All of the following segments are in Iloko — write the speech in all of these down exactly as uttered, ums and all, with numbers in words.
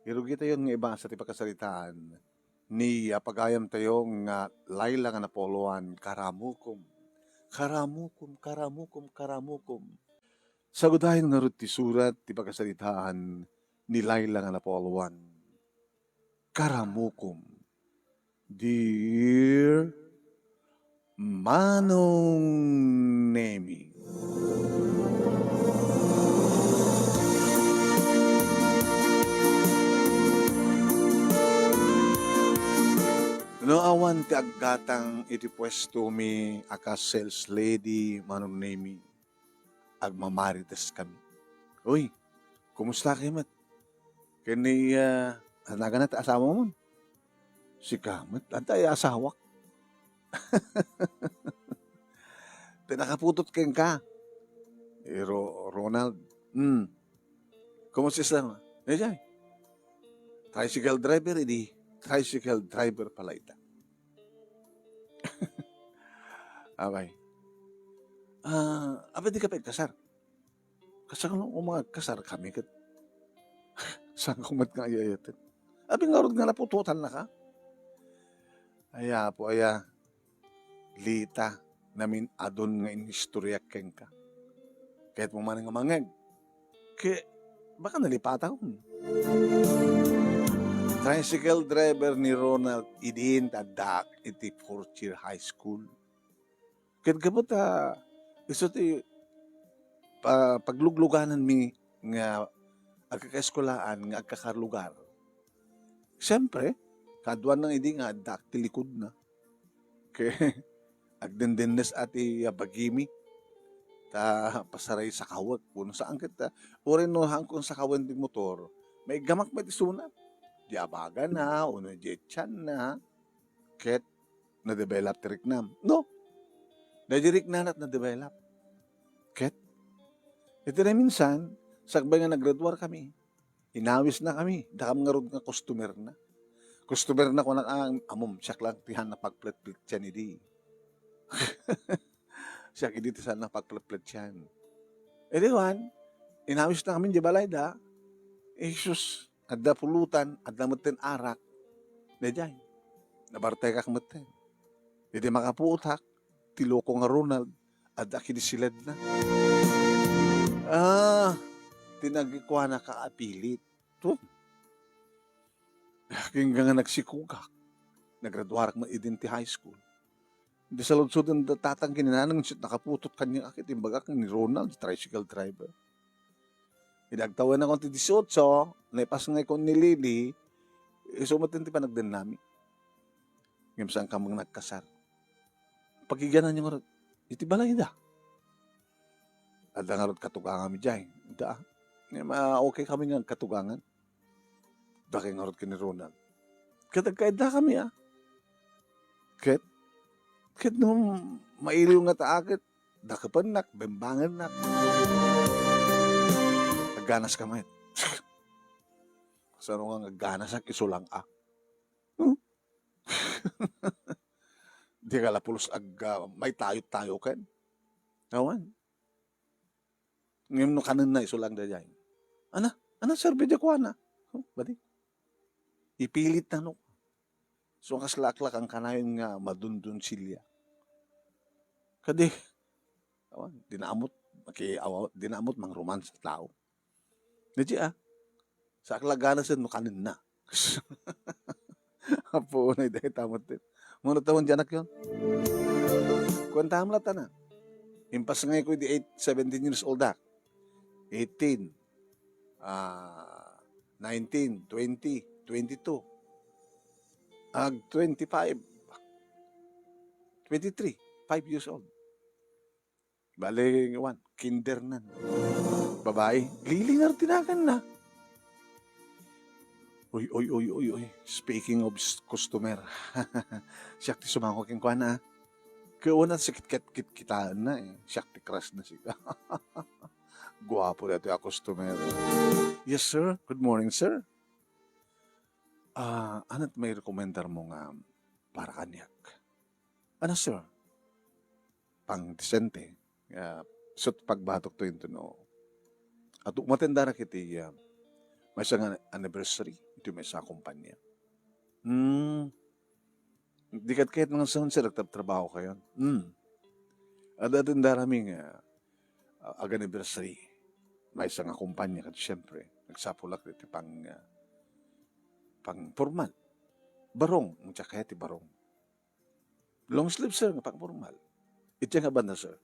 Irugitayon nga ibasa ti pakasaritaan ni apagayamtayo nga Laila nga napoloan, Karamukom, karamukom, karamukom, karamukom. Sagudayen ngarud ti surat ti pakasaritaan ni Laila nga napoloan, Karamukom. Dear Manong Nemi. No awan ti aggatang iti puestomi a kas sales lady, Manong Nemi, agmamarites kami. Uy, kumusta kay met? Ken ni, ah, nagana ti asawamon? Sika met, adda ay asawak. Ti nakaputot kenka. Eh, Ro-, Ronald. Hmm. Kumusta sa? Eh, jay. Tricycle driver, idi. Tricycle driver pala ita. Abay. Ah, apay di ka pagkasar? Kasano ko mga kasar kami ket saan ko met nga ay-ayaten? Abi ngarud nga naputotannaka? Aya, Apo, aya. Lita, namin-adun nga inistoryak kenka. Kayatmo man nga mangngeg. Ket baka nalipatakon. Tricycle driver ni Ronald idin ti addaak iti fourth year high school. Ket gapu ta isu ti pa-, pagluglugananmi nga agkakaeskuelaan nga agkakalugar. Siempre, kaaduan idi nga addaak ti likudna. Ket agdendennes a ti bagimi. Ta pasaray sakawek, wenno saan ket, ah, uray no haanko sakawen ti motor, maiggamak met isuna. Di abagana, wenno di etianna. Ket na-develop ti riknam. No? Daydi riknana ti na-develop. Ket, iti naminsan, sakbay nga naggraduar kami, inawisna kami, dakam ngarud nga customer na. Customer na kunak, ah, ammom, siak lang ti haan a pagpletpletian idi. Siak idi ti saan a pagpletpletian. Idi wan, inawisna kami di balay da. Eh, sus, adda pulutan, adda metten arak. Daydiay, nabartekak metten. Idi makapuotak, ti loko nga Ronald, adda kidi siledna. Ah, ti nagkuana ka apilit. To. Agingga nga nagsikogak. Nagraduarak met idin ti high school. Di saludsoden da tatang ken ni nanang, nakaputot kaniak iti imbagak ni Ronald, tricycle driver. Idi agtawenakon ti dieciocho, naipasngayakon ni Lily, isu met ti panagdennami. Ngem saan kami nagkasar. Pagigananyo ngarud iti balayda. Adda ngarud katuganganmi diay. Adda, ah. Ngem, ah, okay kami nga agkatugangan. Dakay ngarud ken ni Ronald. Ket agkaiddakami, ah. Ket, ket no mailiw nga taa ket, dakepennak, bembangennak. Agganas ka met. Kasano nga agganasak, isu lang, ah. Hmm? Di ka la pulos ag-, ah, maitayo-tayo ken. Awan. Ngem no kanenna, isu lang daydiay. Ana, ana, serbi di kuana. Oh, badi. Ipilit na no. So, kas laklak ang kanayon nga madundun silya. Kadi, awan, dinaamot, maki-, awa-, dinaamot mang romance a tao. Daydiay, ah. Sa aklagana sen no kanenna. Apo, unay dayta met. Mano taon di anakyo? Kuentaam la tana. Impasngayko idi eight, seventeen years old ak. Eighteen, ah, nineteen, twenty, twenty-two. Ag twenty-five. Twenty-three, five years old. Bale, wan, kinder nan. Babai, Lily nga ti naganna. Uy, uy, uy, uy, uy. Speaking of s-, customer. Siak ti sumangko kenkuana, ah. Kaya wala sikit ket kit-, kitaenna, eh. Siak ti crush na sika. Guapo daytoy a customer. Yes, sir. Good morning, sir. Ah, anat may rekomendar mo nga para kaniak? Ano, sir? Pang disente, ah, isu ti pagbatok to into no. At umatendarak iti, ah, maysa nga anniversary, iti maysa a kompania. Hmm. Di ket kayat nga saan, sir, agtrabtrabaho kayon? Hmm. Adda, adda darami nga, ah, ag-anniversary. Maysa nga kompanya ket, siyempre, nagsapulak iti pang, ah, pang-formal. Barong, no siak kayat ti barong. Long sleeve, sir, nga pang-formal. Iti nga banda, sir.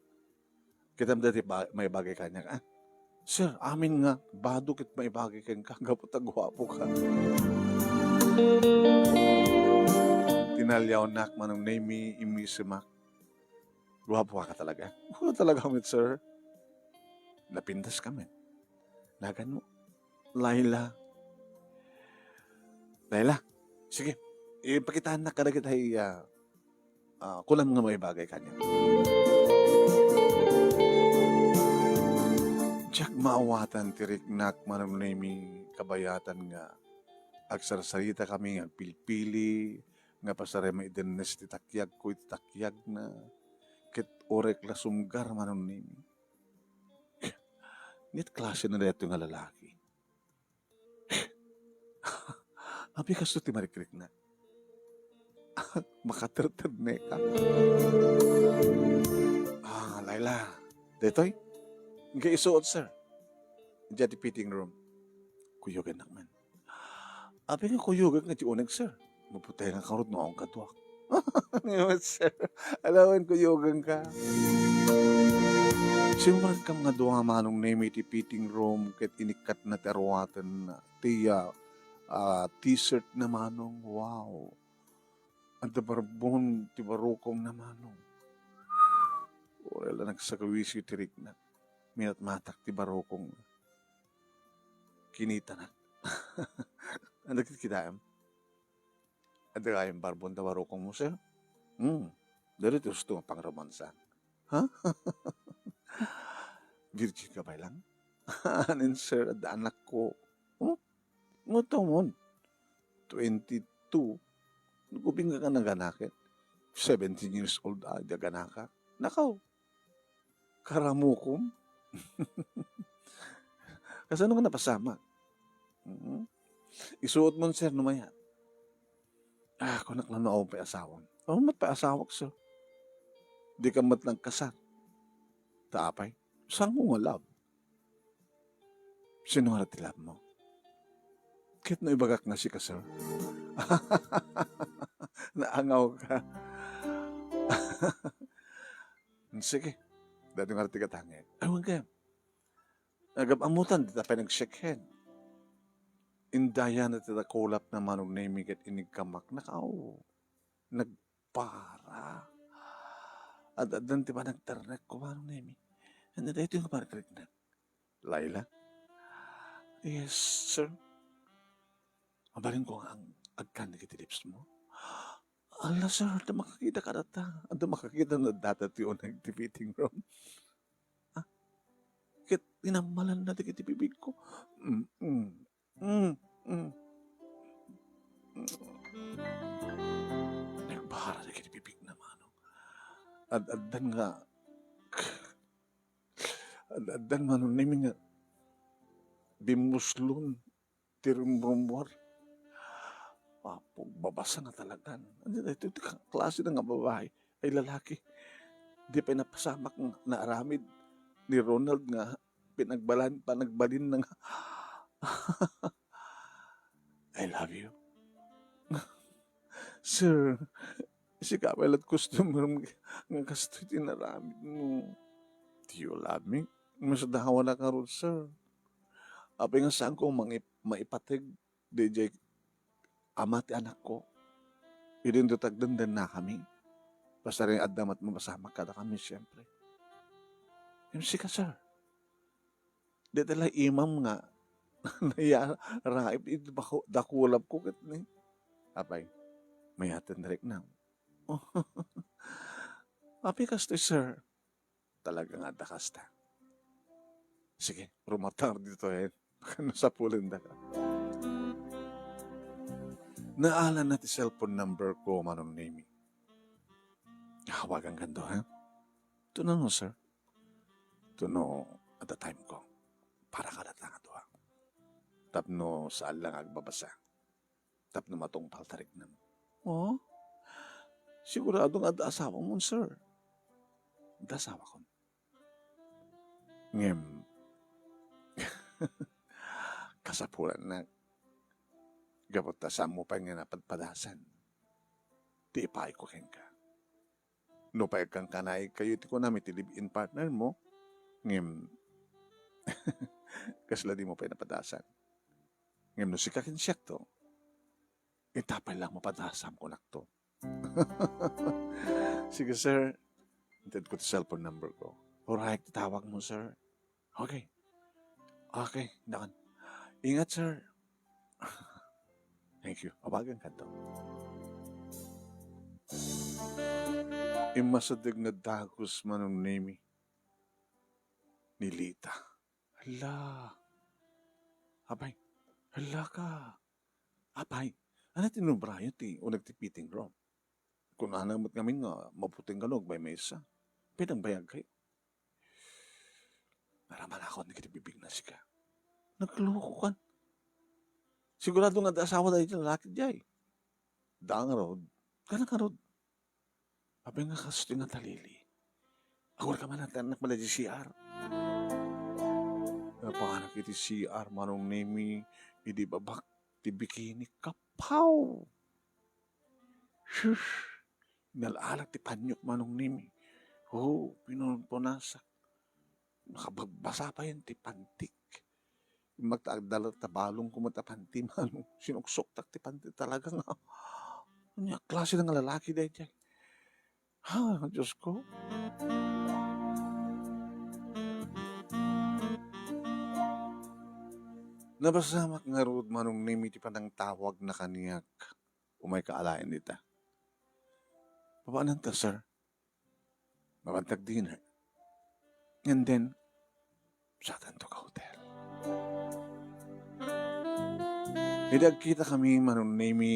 Kitam dati ba-, maibagay kaniak, ah? Sir, amin nga, bado ket maibagay kenka, gapu ta guapoka. Tinaliawnak, Manong Nemy, immisemak. Guapoka talaga. Guapo talaga met, sir. Napintas ka met. Naganmo. Laila. Laila. Sige. Ipakitaannak kadagiti, ah, ah, kunam nga maibagay kaniak. Diak maawatan ti riknak, Manong Nemy, kabayatan nga agsarsaita kami nga agpilpili, nga pasarem a idennes ti takiagko iti takiagna, ket uray la sumgar, Manong Nemy. Ket klase na daytoy nga lalaki. Apay kastoy ti marikriknak? Makaterterneka. Ah, Laila. Daytoy? Nga isuot, sir. Diay ti fitting room. Kuyogannak man. Apay nga kuyogak nga ti uneg, sir? Maputengak ngarud no awan kaduak. Ngayon, sir, alawen kuyoganka. Simmuragkam nga dua, Manong Nemy, iti fitting room ket inikkatna ti aruaten ti, ah, ah, t-shirt na, Manong. Wow. Adda barbon ti barukongna, Manong. Uray la nagsagawisi ti riknak. Minatmatak ti barukongna. Kinitanak. Adda ket kitaem? Adda gayam barbon ta barukongmo, sir? Hmm. Daytoy ti husto nga pangromansa. Ha? Virgin ka pay lang? Anen, sir, adda anakko. Hmm? Ngata man. Twenty-two. Nagubing ka nga naganaket. Seventeen years old, ah, di aganaka. Nakaw. Karamukom? Kasano nga napasamak? Mm. Isuot mo, sir, no mayat. Ah, kunak lang no awan pay asawam. Awan met pay asawak, sir. Di ka met nagkasar. Ta apay? Saan ko nga love? Sino nga ti love mo? Ket no ibagak nga sika, sir? Naangaw ka. Sige. Daytoy nga ti gatangek. Awan ka. Agab-amutan, dita pay nag-shake hand. Indayana ti dakulapna, Manong Nemy, ket inigkamak. Nakaw. Nagpara. Ad-addan ti panagternek ko, Manong Nemy. Ania daytoy nga panagternek? Laila? Yes, sir. Mabalin ko nga ang agkan dagiti lips mo? Ala, sir, adda makakita kadata. Adda makakita na data ti uneg ti fitting room. Ah, ket inammalanna dagiti bibigko. Mm, mm, mm, mm. Nagbara dagiti bibigna, Manong. Ad-addan nga, ad-addan, Manong Nemy, nga bimmuslon ti rumrumuar. Apo, babasa nga talagan. Ania daytoy ti ka-, klase na nga babae, ay lalaki. Di pay napasamak nga naaramid ni Ronald nga pinagbalan-, panagbalinna nga, "I love you." Sir, sika pay la't customer nga kastoy ti inaramid mo. Do you love me? Masdawanak ngarud, sir. Apay nga saan ko mangi-, maipateg daydiay ama ti anakko. Idinto ti agdendennakami. Basta rin adda met mapasamak kadakami, siyempre. Ngem sika, sir. Dayta la imam nga nayaraib iti bako-, dakulapko ket ni. Apay, mayaten direk na. Apay kastoy, sir. Talaga nga adda kasta. Sige, rumatar ditoy. Baka nasapulendaka. Naalanna ti cellphone number ko, Manong Nemy. Awagan kanto, ha? Tuno, no, sir? Tuno, adda time ko. Para kadata nga dua. Tapno saan lang agbabasa. tapno matungpal ti riknam. Oh? Sigurado nga adda asawam, sir. Adda asawakon. Ngem, kasapulannak, gapu ta saanmo pay nga napadpadasan ti ipaayko kenka. Nupay agkankanaykayo iti kunam iti live-in partner mo, ngem, kasla dimo pay napadasan. Ngem no sika ken siakto, ita pay lang mapadasam kunakto. Sige, sir. Intedko ti cellphone number ko. Uray ti tawagmo, sir. Okay. Okay, nakan. Ingat, sir. Thank you. Awagan kanto. Immasideg nga dagus, Manong Nemi, ni Lita. Hala. Apay, hala ka. Apay, ania ti inubrayo ti uneg ti fitting room? Kunana met ngamin nga maputing kano agmaymaysa. Pinagbayagkayo. Naramanakon dagiti bibigna sika. Naglukokan. Sigurado nga adda asawa daydi lalaki diay. Daan ngarud. Kana ngarud. Apay nga kastoy nga talili? Agurka man, napanak man daydi C R. Napanak iti C R, Manong Nemi, idi babak ti bikini. Kapaw! Sus! Nal-alak ti panyok, Manong Nemi. Oh, pinunpunasak. Nakabagbasa pay ti pantik. Imbag ta agdala ta balong koma ta panti, Manong. Sinuksoktak ti panti talaga nga. Ania klase nga lalaki daydiay? Ha, Diyos ko. Napasamak ngarud, Manong Nemi, ti panangtawagna kaniak. Umayka alaen dita. Papananta, sir? Mabantag dinner. And then, satanto ka hotel. Idi agkitakami, Manong Nemi,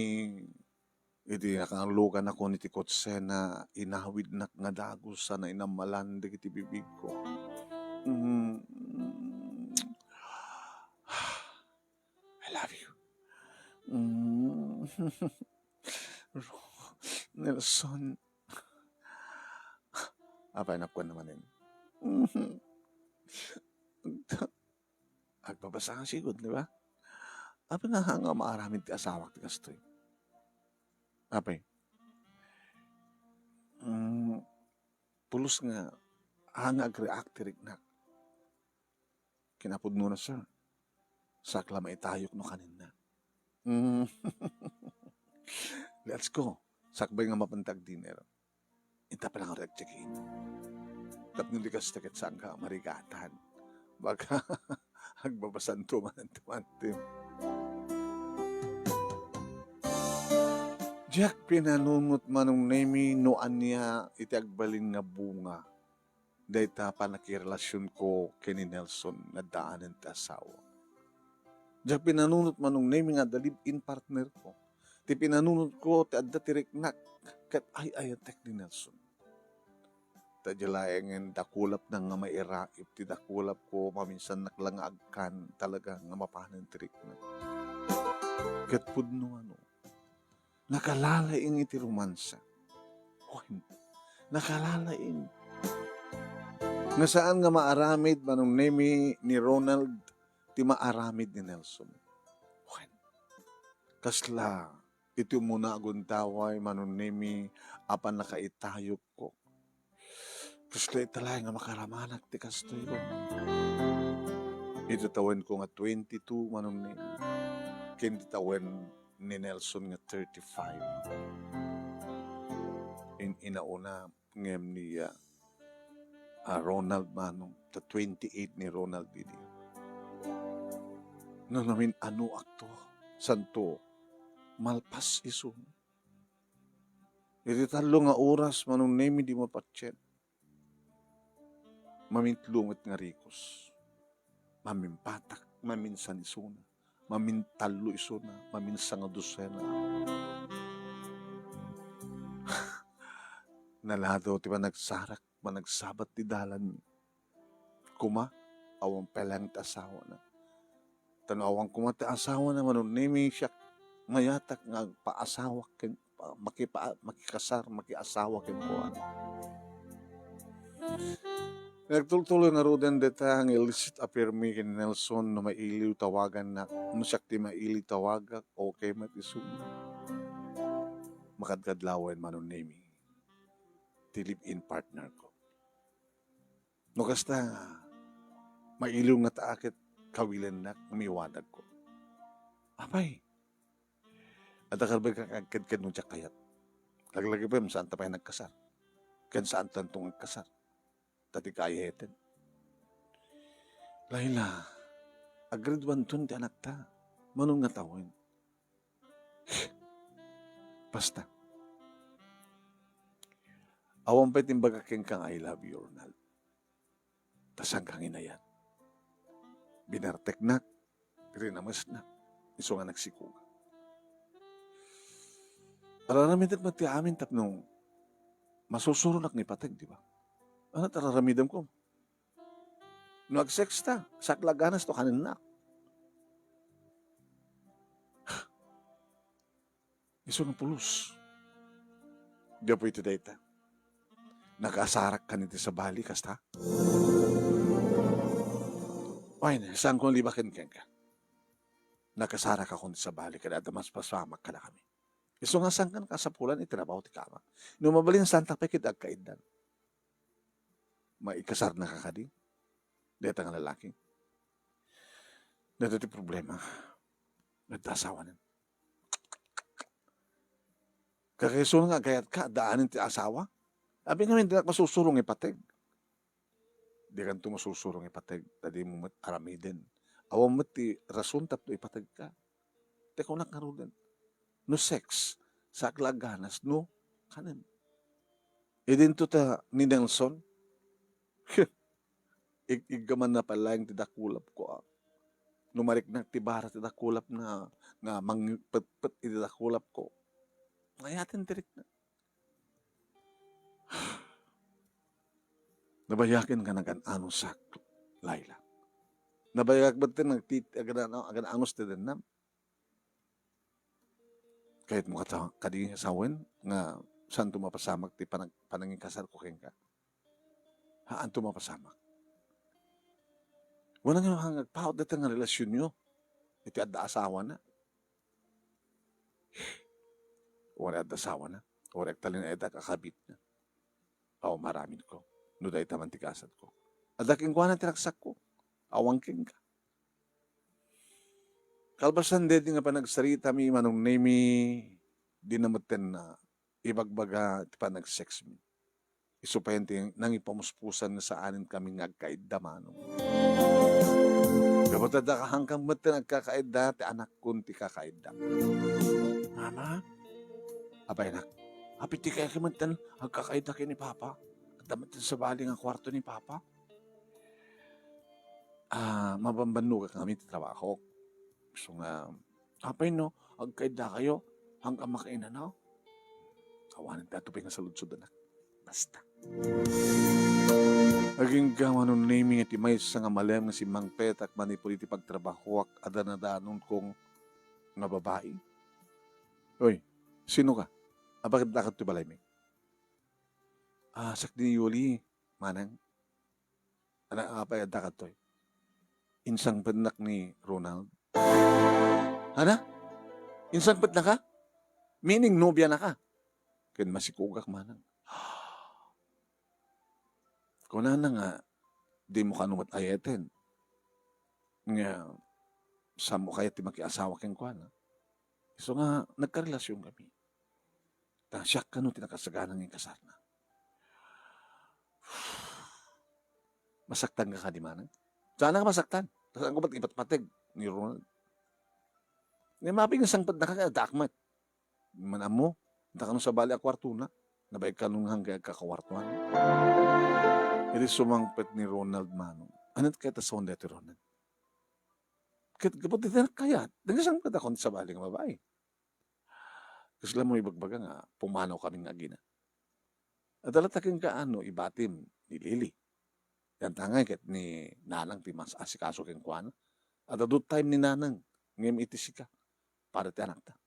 idi nakaluganakon iti kotsena, inawidnak nga dagus a nainamalan dagiti bibigko. Mm. I love you. Mm. Nelson. Apay, nakuan naman yun. Agbabasa nga sigud, di ba? Apay nga, nga maaramid ti asawak ti kastoy. Apay. Mm, pulos nga, haan nga agreact ti riknak. Kinapudnona, sir. Sakla maitayok no kaninna. Mm. Let's go. Sakbay nga mabantag dinner. Inta pa lang ako nag-check-in. Tapno di kasta ket saan ka marigatan. Baka agbabasanto man ang tumantim. Diak pinanunot, Manong Nemi, no ania iti agbalin nga bunga dayta pannakirelasionko ken ni Nelson nga addaanen ti asawa. Diak pinanunot, Manong Nemi, nga adda live-in partnerko. Ti pinanunotko, ti adda ti riknak ket ay-ayatek ni Nelson. Ta diay laengen dakulapna nga mairaip ti dakulapko, maminsannak la nga agkan talaga nga mapanen ti riknak. Ket pudno ano, nakalalaing iti romansa. Wen, nakalalaing. Nga saan nga maaramid, Manong Nemi, ni Ronald ti maaramid ni Nelson. Wen, kasla iti umuna a gundaway, Manong Nemi, a pannakaitayokko. Kasla ita laeng nga makaramanak ti kastoy. Iti tawenko nga twenty-two, Manong Nemi, ken ti tawen ni Nelson nga thirty-five. In-inauna ngem ni, ah, ah, Ronald, Manong, ta twenty-eight ni Ronald idi. No namin-anoakto, santo, malpas isu. Iti tallo nga oras, Manong Nemi, di mapatien. Mamintlo met nga rikos. Maminpatak, maminsan isuna. Mamintallo isuna, maminsan nga dosena. Naladaw ti panagsarak, panagsabat ti dalan. Kuma, awan pay laeng ti asawana. Ta no awan kuma ti asawana, Manong Nemi, siak, mayatak nga agpaasawak ken, pa-, makipa-, makikasar, makiasawa kenkuana. Nagtultuloy ngaruden dayta nga illicit affair mi ken Nelson. No mailiw, tawagannak. No siak ti mailiw, tawagak. Okay met isu. Makadkadlawen, Manong Nemi, ti live-in partner ko. No kasta, mailiw ngata a ket kawilennak nga miwadagko. Apay, adda karbay ka agkadkad no diak kayat. Laglagipen, saanta pay nagkasar. Ken saantanto nga agkasar. Ta ti kayatna. Laila, agrade one ton ti anakta. Mano nga tawen? Basta. Awan pay ti imbagak kenka nga I love you, Ronald. Ta saanka nga inayat. Binarteknak, rinamesnak, isu nga nagsikuga. Ar-aramidek met ti amin tapno masusuronak nga ipateg, di ba? Ania ti ar-aramidem ko? No agsex ta, saklaganas to kanennak. Isu nga pulos. Gapu iti dayta, nakasarak kan iti sabali, kasta? Wen, saanko nga libaken kenka. Nakasarak ako iti sabali, ket adda mapasamak kadakami. Isu nga saankan kasapulan iti trabaho ti kama. No mabalin, saantak pay ket agkaiddan. Maikasarnaka kadi? Dayta nga lalaki. Dayta ti problema. Adda asawanen. Kakaisuna nga agayatka, addaanen ti asawa? Abi ngamin, dinak masusuro nga ipateg. Dikanto masusuro nga ipateg, ta dimo met aramiden. Awan met ti rason tapno ipategka. Ti kunak ngaruden, no sex, saklaganas, no kanen. Idinto ta ni Nelson, ig-, iggamanna pay laeng ti dakulapko, a. No mariknak ti bara ti dakulapna nga mangpetpet iti dakulapko, nayaten ti rikna. Nabayagen nga nagan-anusak, Laila. Nabayagak met ti nagtit-, agan-, agan-anus ti dennam. Kayatmo kata, kadi nga sawen nga saanto mapasamak ti panag-, panangikasarko kenka? Haanto mapasamak? Wen, nga agpaut dayta nga relasionyo iti adda asawana. Uray adda asawana, uray agtalinaedak a kabitna. Aw, maramidko, no dayta man ti kasatko. Adda kenkuana ti ragsakko. Awan kenka. Kalpasan daydi nga panagsaritami, Manong Nemi, dina metten, ah, ibagbaga ti panag-sex mi. Isu payen ti nangipamuspusan nga saanen kami nga agkaidda, Manong. Gapu ta adda kahankan metten agkakaidda, ti anakkon ti kakaidda. Mama? Apay, anak, apay ti kayatko metten agkakaidda ken ni Papa? Adda metten sabali nga kuarto ni Papa? Ah, mabambannogak ngamin ti trabahok. Isu nga, apay no agkaiddakayo, haanka makainanaw? Awanen ti atupay nga saludsod, anak. Basta. Agingga, Manong Nemi, nga ti maysa nga malem nga simmangpetak manipud iti pagtrabahoak a danadanon kong nga babai. Oy, sino ka? Apay adda kadto ti balaymi? Ah, siak ni Yuli, manang. Anak, apay adda kadtoy? Insangpetnak ni Ronald. Hana? Insangpetnaka? Meaning, nobianaka? Ken masikugak manang. Kunana nga, dimo kano met ayeten nga saanmo kayat ti makiasawa kenkuana. Isu nga, nagkarelasion kami. Ta siak kano ti nakasagana nga inkasarna. Masaktan ka kadi manang? Saan ka masaktan? Ta saan ko met ipatpateg ni Ronald? Nga mapi nga sangpetnaka, addaak met. Di man ammo, adda kano sabali a kuartona. Nabain kano nga haanka agkakawartoan. Idi sumangpet ni Ronald manong. Ania ti kayat a sawen daytoy, Ronald? Ket gapu ti dinak kayat, nagsangpet ako ti sabali nga babai. Kasla mo ibagbaga nga pumanaw kami nga agina. Adda latta kenka no ibatim ni Lily. Dayta ngay ket ni Nanang ti mas asikaso kenkuana. Adda dua time ni Nanang ngem iti sika para ti anakta.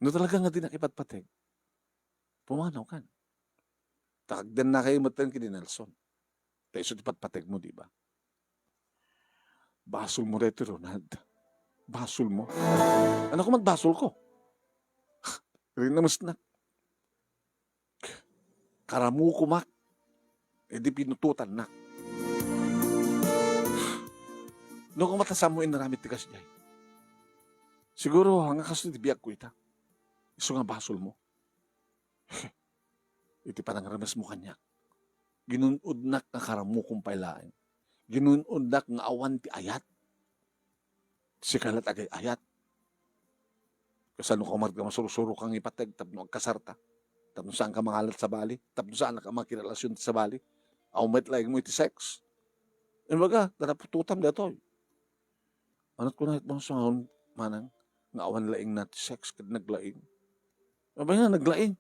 No talaga nga dinak ipatpateg, pumanaw kan. Ta agdennakayo metten ken ni Nelson. Ta isu ti patpategmo, di ba? Basolmo daytoy, Ronald. Basolmo. Ania koma ti basolko? Rinamesnak. Karamukomak. Idi pinutotannak. No koma ta saanmo inaramid ti kasdiay. Siguro, ania kastoy ti biagko ita. Isu nga basolmo. Iti panangramesmo kaniak, ginun-odnak nga karamukom pay laeng. Ginun-odnak nga awan ti ayat. Sika latta agay-ayat. Kasano ka met nga masursuro kang ipateg tapno agkasarta? Tapno saanka mangalat sabali? Tapno saanka makirelasyon ti sabali? Awan met laengmo iti sex? Imbag, ta naputotam daytoy. Ania ti kunam met, Manang, nga awan laengna ti sex ket naglaeng? Ania nga naglaeng?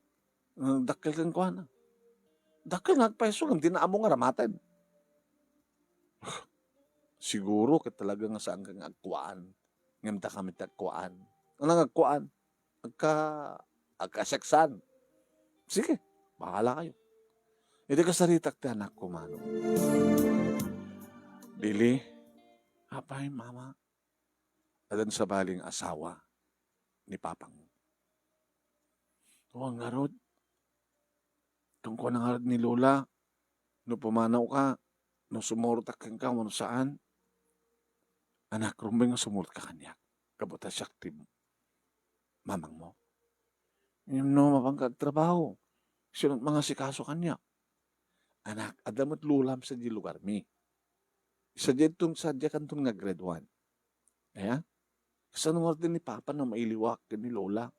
Dakkel kenkuana. Dakkel nga agpayso ngem dina ammo nga aramaten. Siguro ket talaga nga saanka nga agkuaan. Ngem daka met ti agkuaan. Ania nga agkuaan? Agka-, agkasexan. Sige, bahala kayo. Idi kasaritak ti anakko, Manong. Lily, apay, Mama, addan sabali nga asawa ni papang. Wen ngarud, kenkuana ngarud ni Lola, no pumanawka, no sumurot kenka wenno saan. Anak, rumbeng nga sumurotka kaniak. Gapu ta siak ti mamangmo. Ngem no mapanka agtrabaho, sino ti mangasikaso kaniak? Anak, adda met lolam sadiay lugarmi. Sadiay ton, sadiay kanton nga grade one. Aya? Kasano ngarud ni Papa no mailiwak ken ni Lola?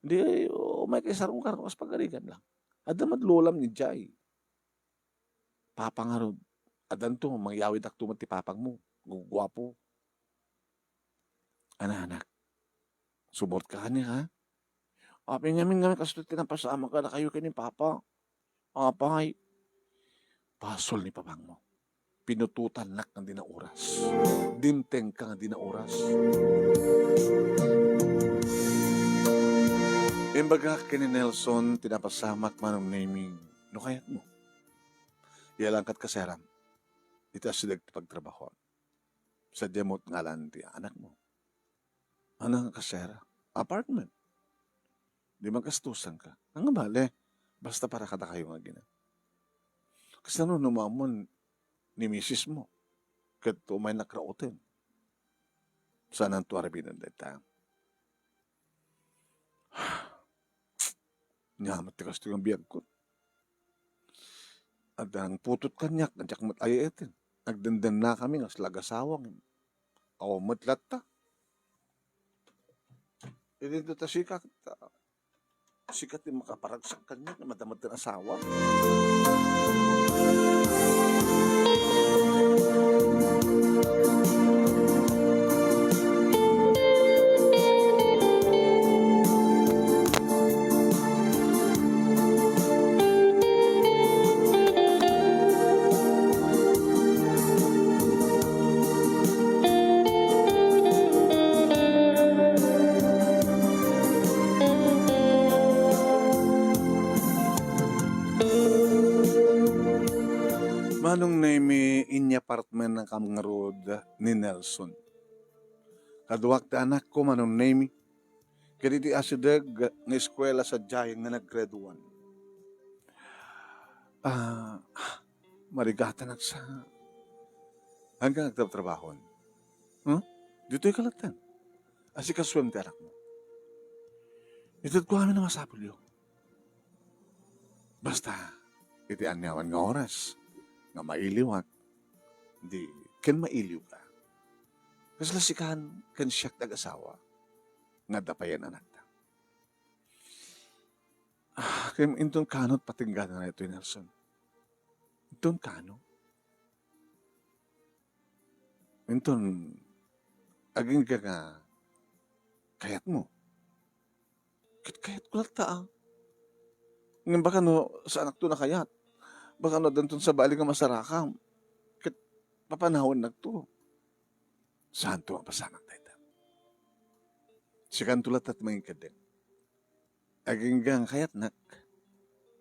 Di, umayka isarungkar kas pagarigan lang. Adda met lolam idiay. Papa ngarud, addanto, mangyawidakto met ti papangmo. Guguapo. Ania, anak, sumurotka kaniak, ha? Apay ngamin, ngamin, kastoy ti napasamak kadakayo ken ni Papa. Apay, basol ni papangmo. Pinutotannak nga dina oras. Dimtengka nga dina oras. Imbagak ken ni Nelson ti napasamak, Manong Nemy, no kayatmo. Iyalanka ti kaseram iti asideg ti pagtrabahoam. Sadiay met ngalan ti anakmo. Ania nga kasera? Apartment. Di magastosanka. Ania bale, basta para kadakayo nga agina. Kasano no maammoan ni misismo ket umaynak rauten? Saananto aramidenna dayta. Ania met ti kastoy nga biagko. Adda nangputot kaniak, diak met ay-ayaten. Nagdendennakami nga kasla agasawa, ngem awan met latta. Idi dayta sika, ta, sika ti makaparagsak kaniak, madama ti asawa. Manong Nemy, ini apartment nga kam ngarud ni Nelson. Kaduak ti anakko, Manong Nemy, ket iti asideg nga eskuela sadiay nga nag-grade one. Ah, marigatanak sa, ania nga agtrabtrabahon? Huh? Ditoy ka latta. Asikasuem ti anakmo. Itedko amin a masapulyo. Basta, iti aniaman nga oras nga mailiwak, di ken mailiwka. Kasla sikan ken siak ti agasawa nga adda payen anakta. Ah, ken inton kano ti patenggana daytoy, Nelson? Inton kano? Inton agingga nga kayatmo? Ket kayatko latta, a. Ngem baka no saanakto a kayat, baka no addanton sabali nga masarakam, ket papanawennakto. Saanto a mapasamak dayta. Sikanto latta ti mangikeddeng. Agingga nga kayatnak,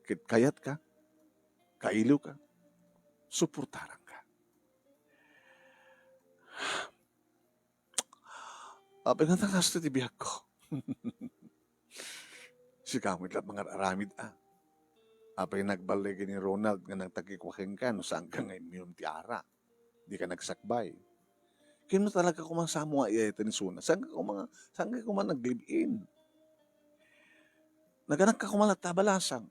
ket kayatka, kailoka, suportaranka. Apay nga nakasto ti biagko. Sika met la mangar-aramid, a. Apay nagballigi ni Ronald nga nagtagikuak kenka no saanka nga imminom ti arak. Dika nagsakbay. Ken no talaga koma samo nga iyayatan isuna, saanka koma, saanka koma nag-live-in? Naganakka koma latta a balasang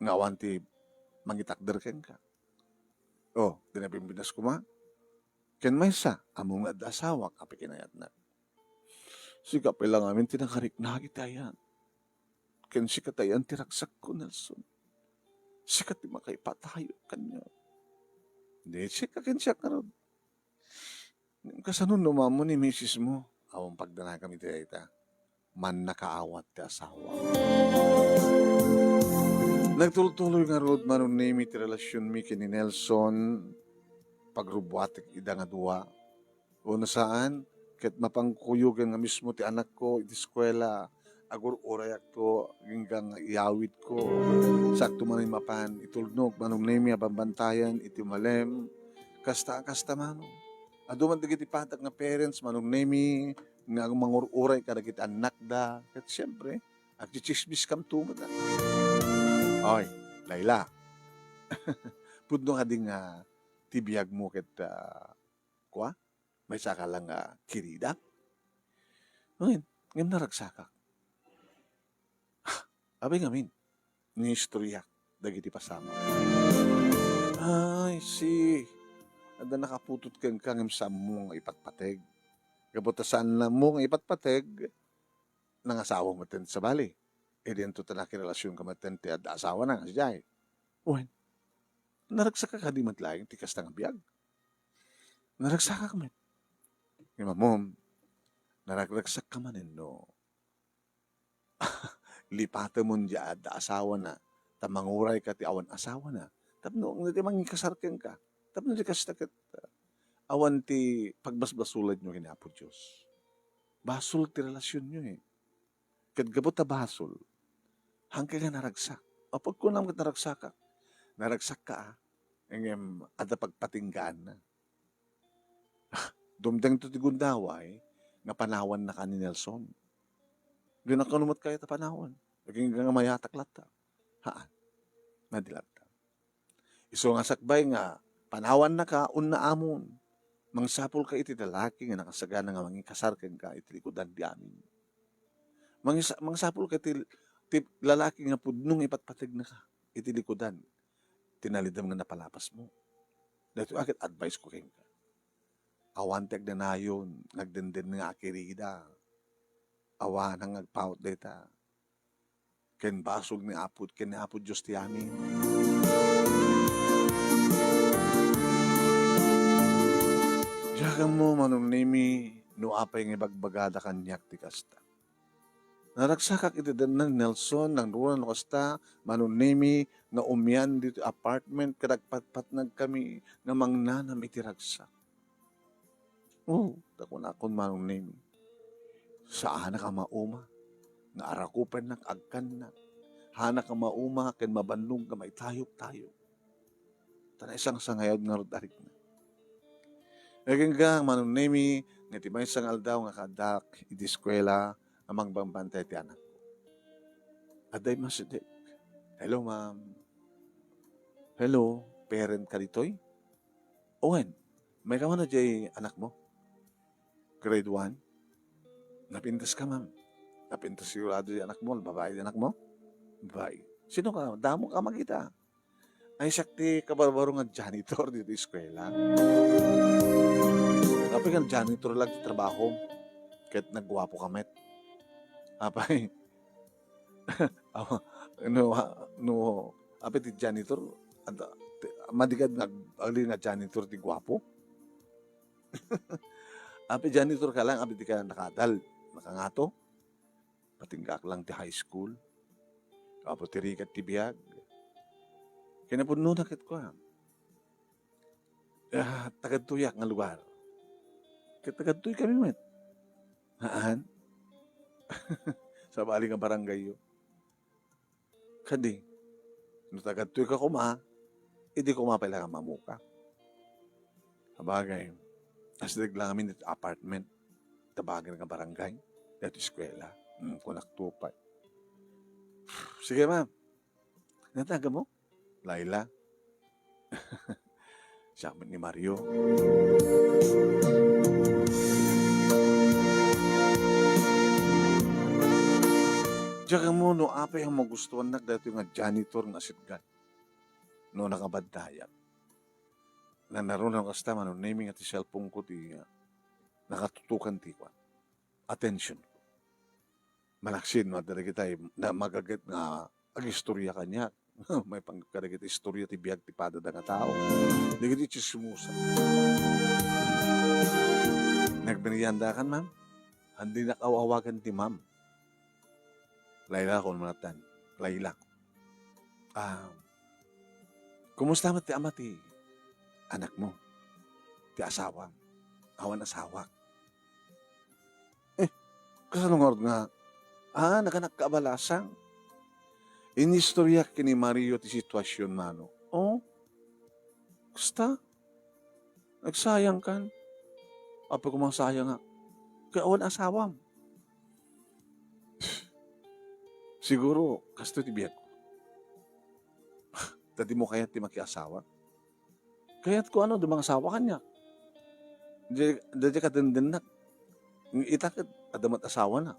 nga awan ti mangitakder kenka. O, ti napimpinas koma, ken maysa, ammom nga adda asawak, apay kinayatnak. Sika pay la ngamin ti nakarikna iti ayan. Ken sika ti ayan ti ragsakko, Nelson. Sika ti makaipatayo kaniak. Di, sika ken siak ngarud. Kasano no maammo ni misismo? Awan pagdanagam iti dayta. Mannakaawat ti asawa. Nagtultuloy ngarud, Manong Nemy, ti relasionmi ken ni Nelson. Pagrubbuatek ida nga dua. Wenno saan, ket mapankuyogen nga mismo ti anakko iti eskuela, agur-urayakto, agingga nga iyawidko. Saakto manen mapan itulnog, Manong Nemy, a bambantayan iti umalem. Kasta, kasta, Manong. Adu met dagiti patag nga parents, Manong Nemy, nga mangur-uray kadagiti annakda. Ket siempre, agtsitsismiskamto met, a. Oy, Laila. Pudno kadi nga ti biagmo ket, a, kua? Maysaka la nga kirida? Ngem, ngem naragsakak. Apay ngamin, niistoryak dagiti pasamak. Ay, si, adda nakaputot kenka ngem saanmo nga ipatpateg. Gapu ta saanmo nga ipatpateg, nangasawam metten ti sabali. Idinto ta nakirelasionka metten ti adda asawana nga sadiay. Wen, naragsakka kadi met laeng ti kasta nga biag? Naragsakak met. Ngem ammom, naragragsakka manen no lipatemon diay adda asawana, ta mangurayka ti awan asawana. Tapno, no ti mangikasar kenka, tapno di kasta ket, ah, awan ti pagbasbasolanyo ken Apo Dios. Basol ti relasionyo, eh. Ket gapu ta basol, haanka nga naragsak. Apay kunam ket naragsakak? Naragsakka, a, ngem adda pagpatinggaanna. Dumtengto ti gundaway nga panawannaka ni Nelson. Dinaka kano met kayat a panawan. Agingga nga mayatak latta. Haan. Nadilatta. Isu nga sakbay nga panawannaka, unna amon. Mangsapulka iti lalaki nga nakasagana nga mangikasar kenka iti likudan ti amin. Mangisa-, mangsapulka iti, ti lalaki nga pudno nga ipatpategnaka iti likudan ti nalidem nga napalapasmo. Daytoy a ket advice ko kenka. Awan ti agdanayon nga agdenden nga akirida. Awan nga agpaut dayta. Ken basol ni Apo, ken ni Apo Dios ti amin. Diak ammo, Manong Nemy, no apay nga ibagbagada kaniak ti kasta. Naragsakak iti dayta ni Nelson, nangruna no kasta, Manong Nemy, nga umian ditoy apartment, ket agpatpatnagkami nga mangnanam iti ragsak. O, ta kunakon, Manong Nemy, saanak a mauma nga arakupennak, agkannak. Haanak a mauma ken mabannog nga maitayok-tayok. Ta naisangsangayon ngarud a rikna. Agingga, Manong Nemy, nga ti maysa nga aldaw nga kaaddak iti eskuela nga mangbambantay ti anakko. Adda immasideg. Hello, ma'am. Hello, parent ka ditoy? Wen, mayka man a diay anakmo? Grade one? Napintas ka, ma'am. Napintas sigurado diay anakmo. Babai diay anakmo? Babai. Sino ka? Damo ka makita. Ay, siak ti kabarbaro nga janitor ditoy eskuela. Apay nga janitor lang ti trabahom. Ket nagguapo ka met. Apay, Awa, no, no, apay ti janitor, anta, ti, madi kad nag-, agli nga janitor ti guapo? Apay janitor ka lang, apay di ka nakadal, nakangato? Patinggaak lang ti high school. Apo ti rigat ti biag. Kinapudno na ket kua. Ah, tagadtoyak nga lugar. Ket tagadtoy kami met. Haan? sabali nga barangayyo. Kadi, no taga ditoy ka koma, idi koma pay la nga mamuka. Sabagay, asideg lang amin iti apartment, ita bager nga barangay, daytoy eskuela. Hmm, kunak to pay. Sige, ma'am. Nataga mo? Laila. Siak met ni Mario. Diak ammo no apay a magustuannak daytoy nga janitor nga asidgan. No nakabaddayak. Nanaruna kasta, Manong Nemy, nga ti cellphone ko ti, ah, nakatutukan ti kwan. Attention. Manaksid no adda dagiti na magaget nga agistorya kaniak. Maipanggep kadagiti istorya ti biag ti padada nga tao. Dagiti tsismosa. Nagmeriendakan, ma'am? Haan dinak aw-awagan ti ma'am. Laila, kunana latta. Laila. Ah, kumusta met ti ama ti anakmo? Ti asawam? Awan asawak. Eh, kasano ngarud nga, ah, nakanak ka a balasang? Inistoryak ken ni Mario ti situasion, mano. Oh? Kasta? Nagsayangkan? Apay koma a sayangak? Ket awan asawam. Siguro, kastoy ti biagko. Ta dimo kayat ti makiasawa? Kayatko, ano, di mangasawa kaniak. Di, di, di kadengdennak. Ita ket adda met asawana.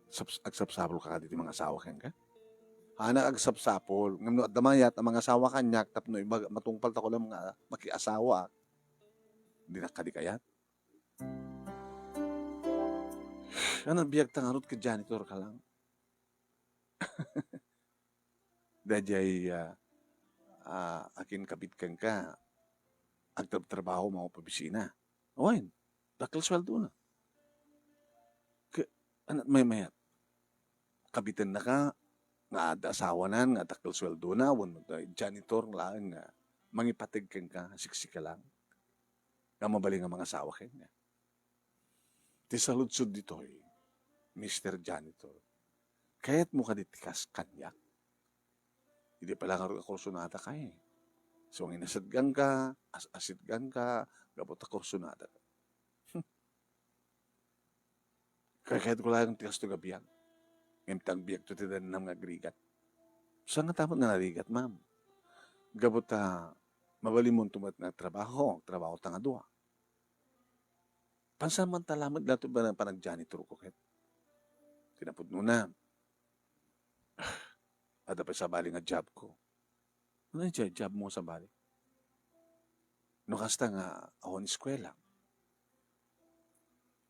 Saps-, agsapsapulka kadi ti mangasawa kenka? Haanak agsapsapul. Ngem no adda mayat a mangasawa kaniak tapno ibaga, matungpaltako laeng nga makiasawa, dinak kadi kayat? Ano, biagta ngarud ket janitor ka lang? Daydiay, ah, ah, akinkabit kenka, agtrabtrabaho, mangupobisina. Wen, dakkel sueldona. Ke-, ano, maymayat? Kabitennaka nga adda asawanan, nga dakkel sueldona, wenno janitor laeng nga mangipateg kenka, siksika lang. Nga mabalin nga mangasawa kenka. Ti saludsod ditoy, Mister Janitor, kayatmo kadi ti kas kaniak? Idi pay la ngarud a kursunadaka, eh. So, nga inasidganka, as-asidganka, gapu ta kursunadaka. Kayatko laeng ti kastoy nga biag. Ngem ti agbiagto ti dennam nga agrigat. Saan nga tapno nga narigat, ma'am? Gapu ta mabalinmonto met nga agtrabaho, agtrabaho ta nga dua. Pansamantalam met daytoy pan-, panag-janitor ko ket. Ti napudnona, adda pay sabali nga job ko. Ano ti job mo sabali? No kasta nga awan eskuela.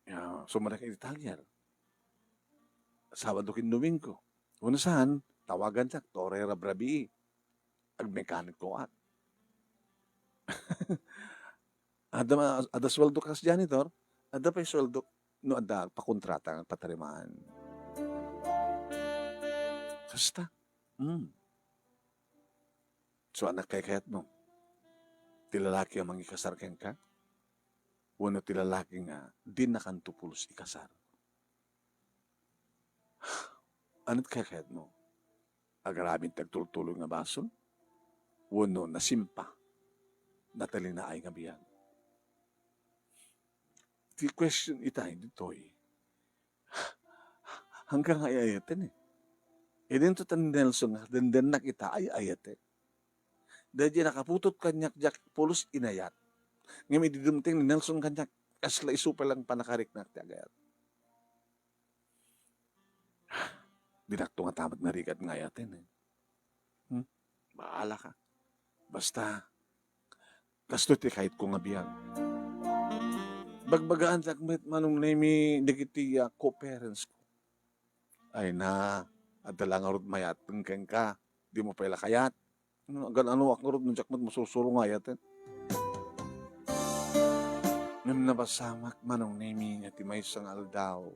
Ya, sumrek iti talyer. Sabado ken Domingo. Wenno saan, tawagantak, torey rabrabii. Agmekanikoak. Adda ma-, adda sueldo kas janitor, adda pay sueldo no adda pakontrata nga agpatarimaan. Kasta. Hmm. So, annak, kaykayatmo, ti lalaki a mangikasar kenka? Wenno ti lalaki nga dinakanto pulos ikasar? Ani't kaykayatmo? Agraman ti agtultuloy nga basol? Wenno nasimpa, natalinaay nga biag? Ti question itay ditoy, hanggang ay-ayaten, eh. Idinto ta ni Nelson nga dendennak ita ay-ayaten. Daydiay nakaputot kaniak diak pulos inayat. Ngem idi dumteng ni Nelson kaniak, kasla isu pay lang pannakariknak ti agayat. Dinakto ngata met narigat nga ayaten, eh. Hmm? Bahala ka. Basta, kastoy ti kayatko nga biag. Bagbagaantak met, Manong Nemy, dagiti, ah, co-parents ko. Ay na, adda la ngarud mayaten kenka. Dimo pay la kayat. Ano, agan-anoak ngarud no diak met masursuro nga ayaten. Ngem nabasamak, Manong Nemy, nga ti maysa nga aldaw,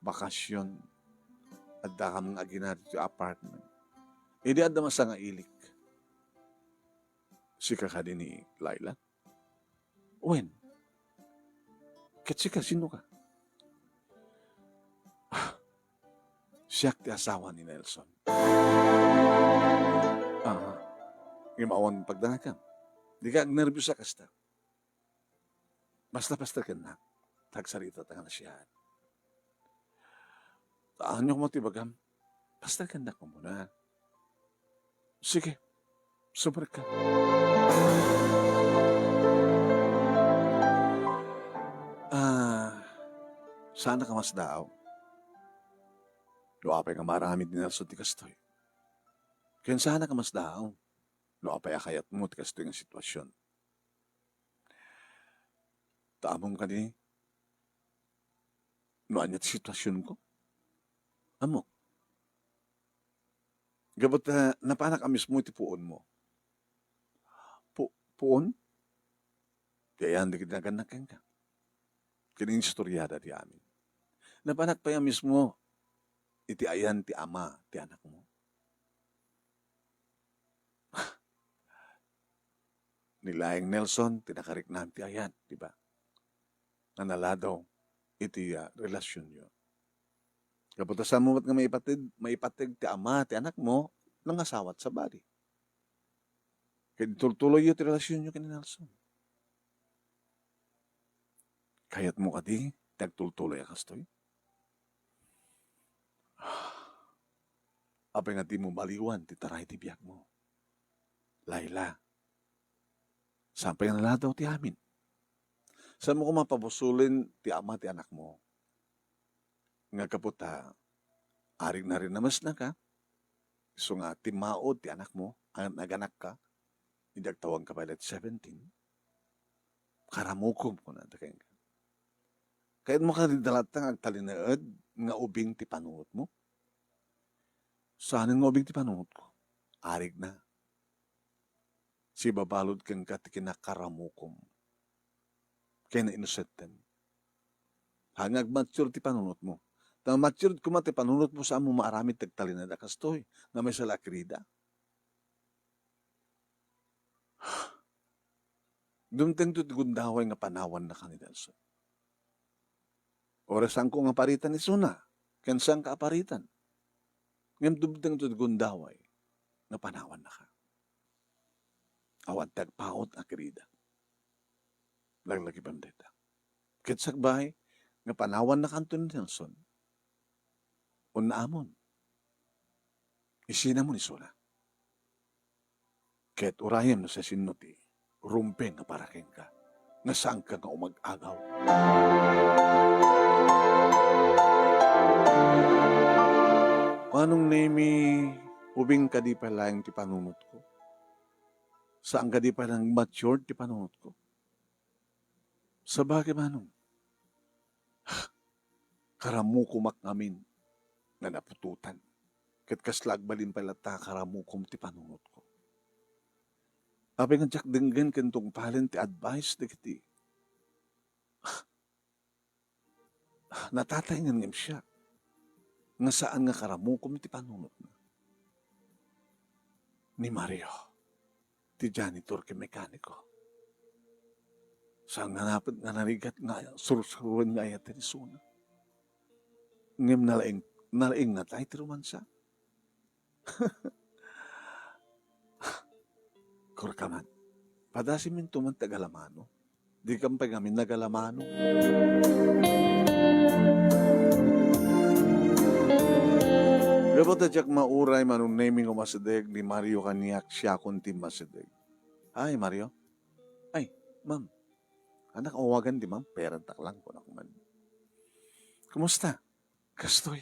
bakasion, addakam nga agina ditoy apartment. Idi adda masangailik, sika kadi ni Laila? Wen, ket sika, sino ka? Siak ti asawa ni Nelson. Aha. Ngem awan pagdanagam. Dika agnerbios a kasta. Basta, basta kennak. Tagsarita ta nga nasian. Ania koma ti ibagam? Basta kennak koma. Sige. Sumrekka. Ah, saanak a masdaaw no apay nga maaramid ni Nelson ti kastoy. Ken saanak a masdaaw no apay a kayatmo ti kastoy nga sitwasion. Ta ammom kadi no ania ti sitwasionko? Ammok. Gapu ta napanak a mismo iti puonmo. Pu-, puon? Ti ayan dagiti nagannak kenka. Ken inistoriada ti amin. Napanak pay a mismo iti ayan ti ama ti anakmo. Ni laeng Nelson ti nakariknam ti ayan, di ba? Nga naladaw iti, ah, relasionyo. Gapu ta saanmo met nga maipateg, maipateg ti ama ti anakmo, nangasawat sabali. Ket itultuloyyo ti relasionyo ken ni Nelson. Kayatmo kadi ti agtultuloy a kastoy? Apay nga dimo maliwan ti taray ti biagmo? Laila, saan pay nga naladaw ti amin? Saanmo koma pabusolen ti ama ti anakmo? Nga gapu ta arigna rin a mesnaka, isu nga timmaod ti anakmo a naganakka, idi agtawagka pay laeng seventeen, karamukom, kunada kenka. Kayatmo kadi latta nga agtalinaed nga ubing ti panunotmo? Saanen nga ubing ti panunotko? Arigna. Sibabalud kenka ti kinakaramukom. Ken inusetem. Ha, nga agmature ti panunotmo. Ta mature koma ti panunotmo, saanmo maaramid ti agtalinaed a kastoy, nga maysa la a kirida. Dumtengto ti gundaway nga panawannaka ni Nelson. Uray saanko nga paritan isuna, ken saanka a paritan. Ngem dumtengto ti gundaway nga panawannaka. Awan ti agpaut a kirida. Laglagipem dayta. Ket sakbay nga panawannakanto ni Nelson, unnaamon. Isinamon isuna. Ket urayem no siasino ti rumbeng nga para kenka, nga saanka nga umag-agaw. Manong Nemi, ubing kadi pay laeng ti panunotko? Saan kadi pay laeng matured ti panunotko? Sabagay, Manong, karamukomak ngamin nga naputotan. Ket kasla agbalin pay latta a karamukom ti panunotko. Apay nga diak denggen ken tungpalen ti advice dagiti natataengen ngem siak, nga saan nga karamukom ti panunotna. Ni Mario, ti janitor ken mekaniko. Saan nga napet nga narigat nga sursuroen nga ayaten isuna. Ngem nalaing-, nalaingngata iti romansa. Korka man, padasiminto man ti agalamano. Dikam pay ngamin nagalamano. Gapu ta diak mauray, Manong Nemi, nga umasideg, ni Mario kaniak, siakon ti masideg. Hi, Mario. Ay, ma'am. Annak awagan di ma'am? Payarantak lang, kunak man. Kumusta? Kastoy.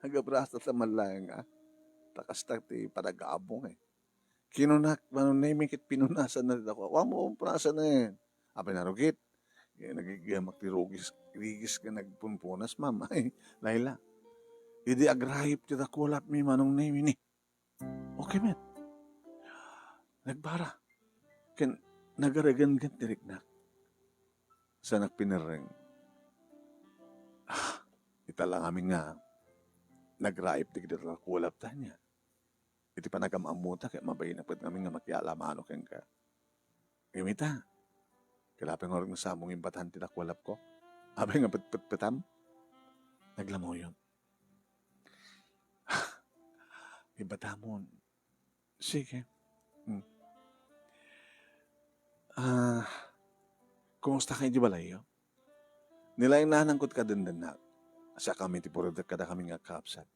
Agabrasa ta man laeng, ah. Ta kasta ti panag-aabong, eh. Kinunak, Manong Nemi, ket pinunasan na dita. Wa mo, punasan na yan. Apay narugit. Eh, nagigiyamak ti rugis, rigis nga nagpunpunas, ma'am. Ay, Laila. Idi agrayip ti dakualap mi, Manong Nemi, ni. Okay met. Nagbara. Ken nagaregengen ti riknak. Sa nagpinerreng. Ah, ita lang amin nga nagraip ti dakualap ta ania. Iti panagam-ammota ket mabainakpet ngamin nga makialamano kenka. Ngem ita, kalapay nga urag nga samong imbatan ti dakualapko. Apay nga petpetpetam? Naglamoyon. Ibatamon. Sige. Hmm. Ah, kumusta kayo di balayyo? Ni laeng nanangko ti kadendennag. Siak kami ti pudno kadakami nga agkakabsat.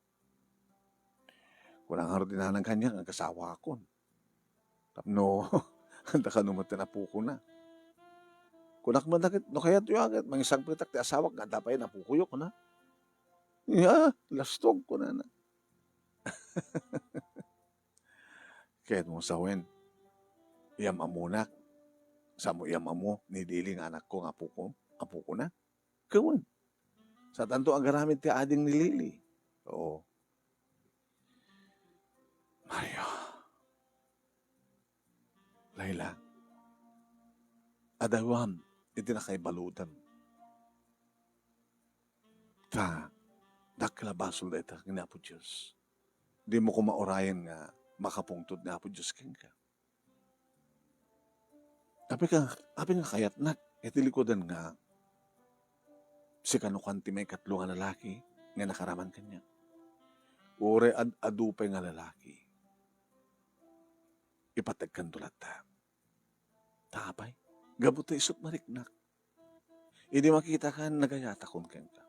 Kuna ngarud ni nanang kaniak nga agasawakon. Tapno, anta kano met ti apokona. Kunak met ket, "No kayatyo a ket, mangisangpetak ti asawak nga adda pay napokoyo," kuna. "Ya, lastog," kunana. Kayatmo sawen, iyam-ammonak. Saanmo iyam-ammo ni Lily nga anakko nga apoko, apokona? Ket wen, saantanto agaramid ti ading ni Lily. Oo. Mario. Laila, adawam iti nakaibaludam. Ta, dakkel a basol dayta ken ni Apo Dios. Dimo koma urayen nga makapungtot ni Apo Dios kenka. Apay ka, apay nga kayatnak iti likudan nga sika no kuan ti maikatlo nga lalaki nga nakaraman kaniak? Uray ad-adu pay nga lalaki, ipattegkanto latta. Ta apay, gapu ta isut' mariknak. Idi makitakan, nagayatakon kenka.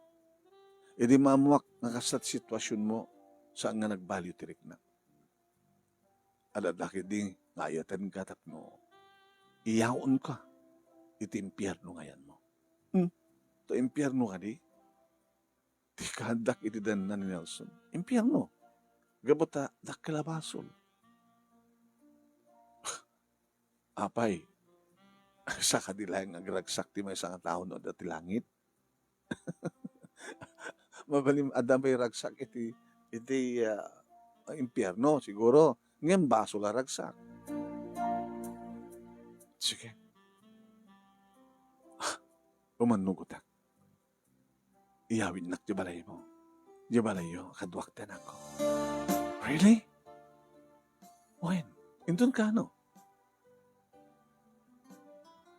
Idi maammoak nga kasta ti situasionmo, saan nga nagbaliw ti riknak. Adda ketdi nga ayatenka tapno iyaonka iti impierno nga ayanmo. Hmm? Ta impierno kadi? Ti kaaddak iti denna ni Nelson. Impierno. Gapu ta dakkel a basol. Apay, saka di laeng agragsak ti maysa nga tao no adda ti langit? Mabalin, adda pay ragsak iti, iti, ah, impierno, siguro. Ngem basol a ragsak. Sige. Umannugotak. Iyawidnak ti balaymo. Ti balayyo, kaduak ti anakko. Really? Wen, inton kano?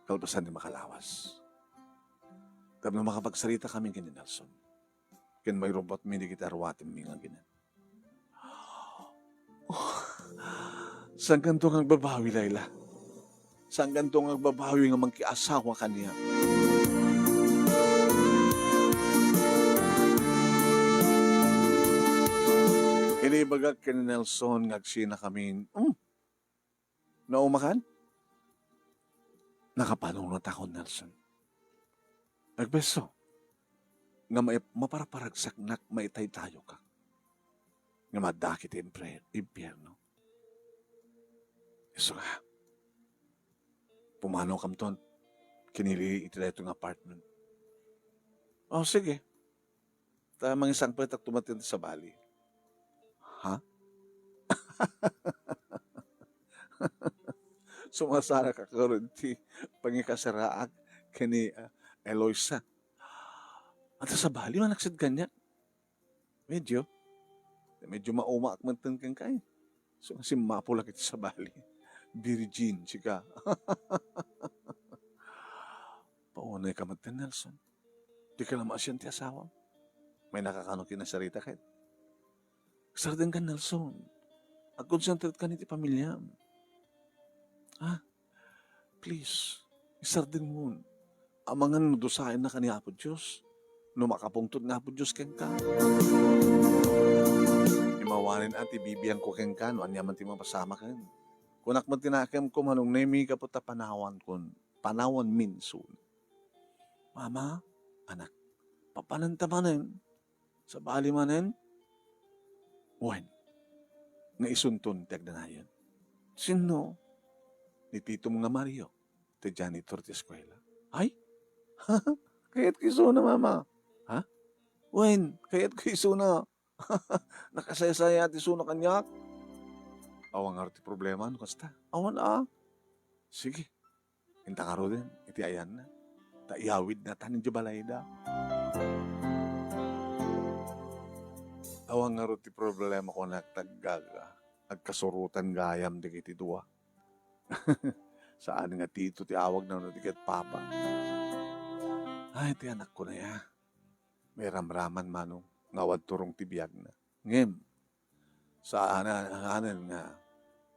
Kalpasan ti makalawas. Tapno makapagsarita kami ken ni Nelson. Ken mairumbotmi dagiti aruatenmi nga aginen. Saankanto nga agbabawi, Laila. Saankanto nga agbabawi nga mangkiasawa kaniak. Inibagak ken ni Nelson nga agsinakamin. Hmm. Naumakan? Nakapanunot ako, Nelson. Agbeso nga mai-, maparparagsaknak maitaytayokak nga madda iti impre-, impierno. Isu nga, pumanaw kamton kinili iti daytoy nga apartment. Oh, sige. Ta mangisangpetak tumaten ti sabali. Ha? Sumasarak a karon ti pangikasaraak ken ni, ah, Eloisa. Ata sabali, manaksid kaniak. Medyo. Medyo maumaak metten kenka, eh. So, simmapulak iti sabali. Virgin, sika. Paunay ka met, Nelson. Dika la maasian ti asawam. May nakakano kinasarita ket. Sardengkan, Nelson. Agkonsentrate kan iti pamiliam. Ha? Please, isardengmon. Amangan no dusaenna ka ni Apo Dios. No makapungtot ni Apo Dios kenka. Imawanen a ti bibiangko kenka no ania man ti mapasamaken. Kunak met ti nakemko, manungnemi gapu ta panawankon. Panawanmin suna. Mama, anak, papananta manen? Sabali manen? Wen, nga isunton ti agdanayon. Sinno? Ni titom nga Mario, ti janitor ti eskuela. Ay? Kayatko isuna, Mama. Ha? Wen, kayatko isuna. Nakasaysaya ti isuna kaniak. Awan ngarud ti problema no kasta. Awan a. Sige. Inta ngaruden iti ayanna, ta iyawidna ta idiay balayda. Awan ngarud ti problema, kunak, ta agkasurotan gayam dagiti dua. Saan nga Tito ti awagna wenno ti ket Papa. Ay, ti anakko aya. Mairamraman, Manong, nga awan turong ti biagna. Ngem, Saanen, saanen nga,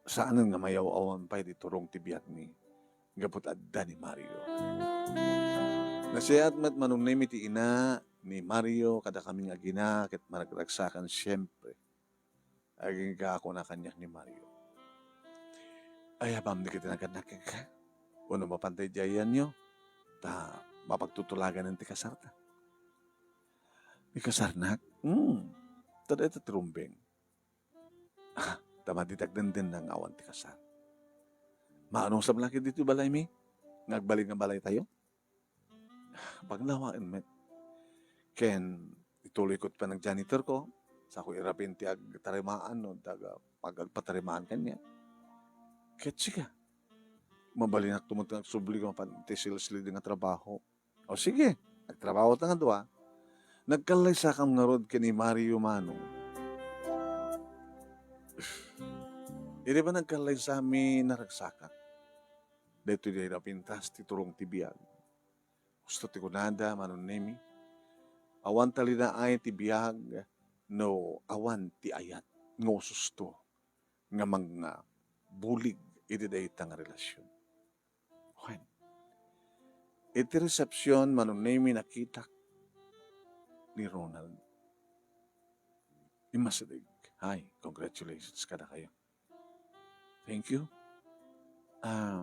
saanen nga mayaw-awan pay ti turong ti biagmi gapu ta adda ni Mario. Nasayaat met Manong Nemi ti ina ni Mario kadakami nga agina ket maragragsakan, siempre. Agingga a kuna kaniak ni Mario, "Ay, apam dagiti nagannak kenka? Wenno mapan daydi ayanyo ta mapagtutulaganen ti kasarta?" Ikasarnak? Hmm. Ta dayta ti rumbeng. Ah, ta madi ti agdendennang nga awan ti kasar. Maanusam la ketdi ti balaymi nga agbalin nga balaytayo? Panglawaen met. Ken ituloyko ti panag-janitorko, sako irapin ti agtarimaan no daga pag-, agpatarimaan kaniak. Ket sika, mabalinakto met nga agsubli mapan iti sales lady nga trabaho. O sige, nagtrabaho ta nga dua. Nagkallaysakam ngarud ken ni Mario Manong. Idi panagkallaysami, naragsakan. Daytoy dayta pintas ti turong ti biag. Husto ti kunada, Manong Nemi. Awan ta linaay ti biag no awan ti ayat nga ususto nga mangbulig iti dayta nga relasyon. Wen, iti resepsion, Manong Nemi, nakitak ni Ronald. Immasideg. Hi, congratulations kadakayo. Thank you. Ah,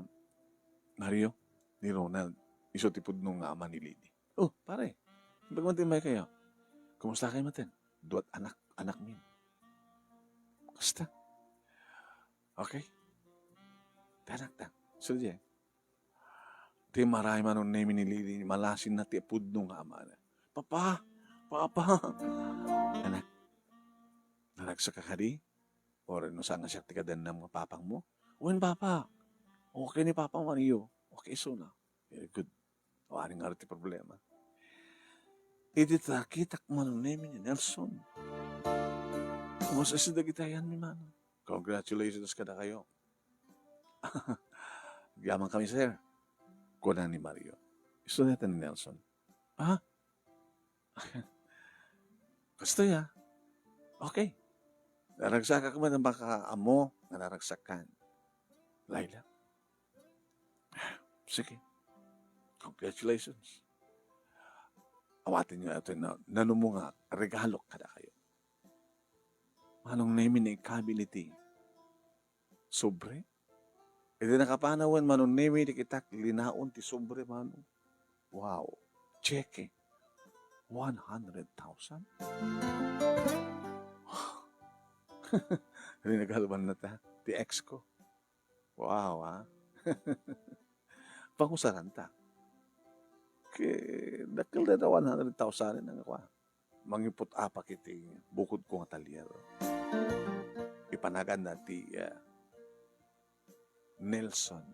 Mario, ni Ronald, isu ti pudno nga ama ni Lily. Oh, pare, imbag man ti immay kayo. Kumusta kayo maten? Duat anak, anak min. Kasta. Okay. Tanak ta. So, di, ti maray Manong Nemi ni Lily, malasin na ti pudno nga amana. "Papa! Papa!" "Anak, naragsak ka kadi? Or no saan nga siak ti kadannam nga papang mo?" "Wen, Papa. Okay ni Papa Mario. Okay, so na." "Very good. Awanen ngarud ti problema." Idi ta nakitak Manong Nemi ni Nelson, umas-asa dagiti ayanmi, Manong. Congratulations kadakayo. Agyaman kami, sir, kuna ni Mario. Istorya ta ni Nelson. Ah? Kastoy, ah. Okay. Naragsakak man a makaammo nga naragsakan. Laila. Sige. Congratulations. Awaten niyo ito na, nanumo nga regalo kadakayo. Manong Nemi, naikabil iti sobre. Iti nakapanawen, Manong Nemi, nakitak linaon ti sobre, Manong. Wow. Cheque. One hundred thousand? Rinagalban na ta ti ex ko. Wow, ah. Pangusaran ta. Ke, dakkel dayta one hundred thousand nga kua. Mangiput-apak iti bukod ko nga talyer. Ipanaganna ti, ah, Nelson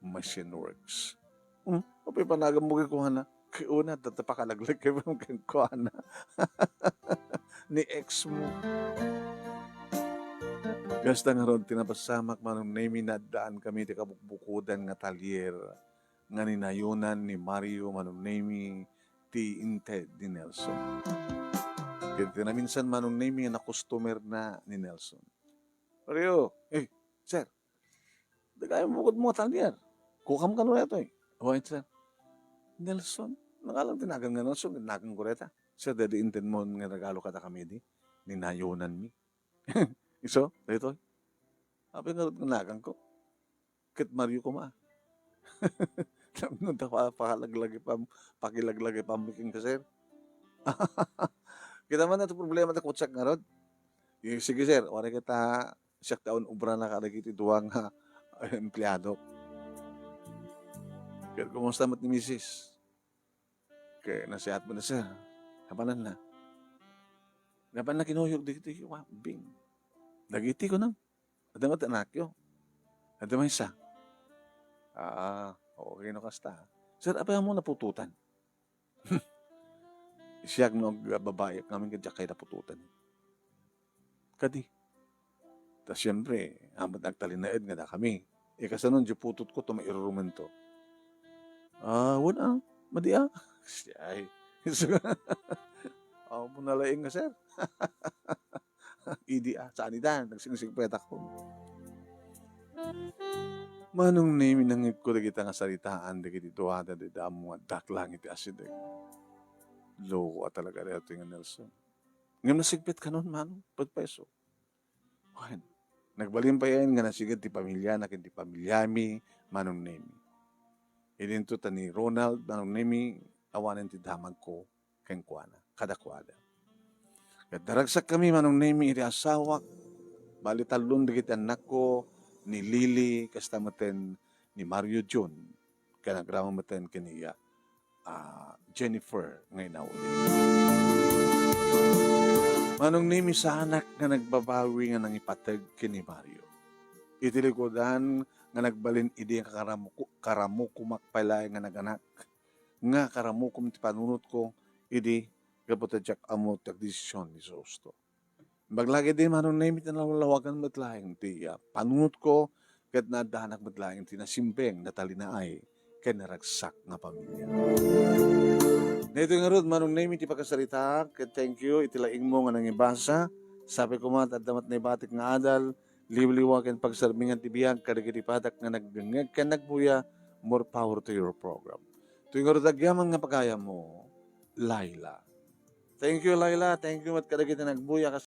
Machine Works. Hmm? Apay panagan mo kay kuana? Kay una, ta, ta pakalaglag kay kuana. Ni ex mo. Kasta ngarud, ti napasamak, Manong Nemi, naaddaan kami ti kabukbukodan nga talyer nga ninayonan ni Mario, Manong Nemi, ti inted ni Nelson. Ket ti naminsan, Manong Nemi, nga nakustomer na ni Nelson. "Mario, eh, sir, dagay mo bukod mo talyer. Kukam kano daytoy?" "Wen, sir." "Nelson, nangalan ti nagan nga Nelson, nagan ko dayta. Sir, daydi inted mo nga regalo kadakami di, ninayonan mi." "Isu, daytoy. Apay ngarud nga nagan ko? Ket Mario koma." Tapno ta pa-, pakalaglagipam-, pakilaglagipam mi kenka, sir. Kita man ti problema ta kutsak ngarud. Eh, sige, sir, waray kita siak ti awan obra na kadagiti dua nga empleado. Ket kumusta met ni misis? Ket nasayaat met, sir. Napananna. Napanna kinuyog dagiti wa-, bing. Dagiti kunam. Adda met anakyo. Adda maysa. Ah, okay no kasta. Sir, apay mo naputotan? Siak no agbabaik ngamin ket diak kay naputotan. Kadi. Ta siempre, amat agtalinaed nga dakami. Ikasano diay putotko ta mairurumento? Ah, wen a, madi a. Ay. Apo na laeng nga, sir. Idi a, saan ita, nagsingsigpet ako. Manong Nemi, nangngegko dagita nga saritaan dagiti dua, daydi damo nga daklang iti asideg. Loko a talaga daytoy nga Nelson. Ngem nasigpet kanon, Manong, pagpayso. Wen, nagbalin pay nga nasiged ti pamiliana ken ti pamiliami, Manong Nemi. Idinto ta ni Ronald, Manong Nemi, awanen ti damagko kenkuana, kadakuada. Ket naragsakkami, Manong Nemi, iti asawak, bali tallon dagiti annakko, ni Lily, kasta metten ni Mario John, ken agraman metten ken ni, ah, Jennifer nga inauli. Manong Nemi, saanak nga nagbabawi nga nangipateg ken ni Mario. Iti likudan nga nagbalin idi nga karamuko-, karamukomak pay laeng nga naganak, nga karamukom ti panunotko idi gapu ta diak ammo ti agdesision ni Jesucristo. Imbag la ketdi, Manong Nemi, ti nalawlawagan met laeng ti, ah, panunotko, ket naaddanak met laeng ti nasimbeng, natalinaay, ken naragsak nga pamilia. Daytoy ngarud, Manong Nemi, ti pakasaritaak, ket thank you iti laingmo nga nangibasa. Sapay koma, adda met naibatik nga adal, liwliwa ken pagsermingan ti biag kadagiti padak nga nagdengngeg ken nagbuya. More power to your program. Toy ngarud agyaman nga pagayammo, Laila. Thank you, Laila. Thank you met kadagiti nagbuya kas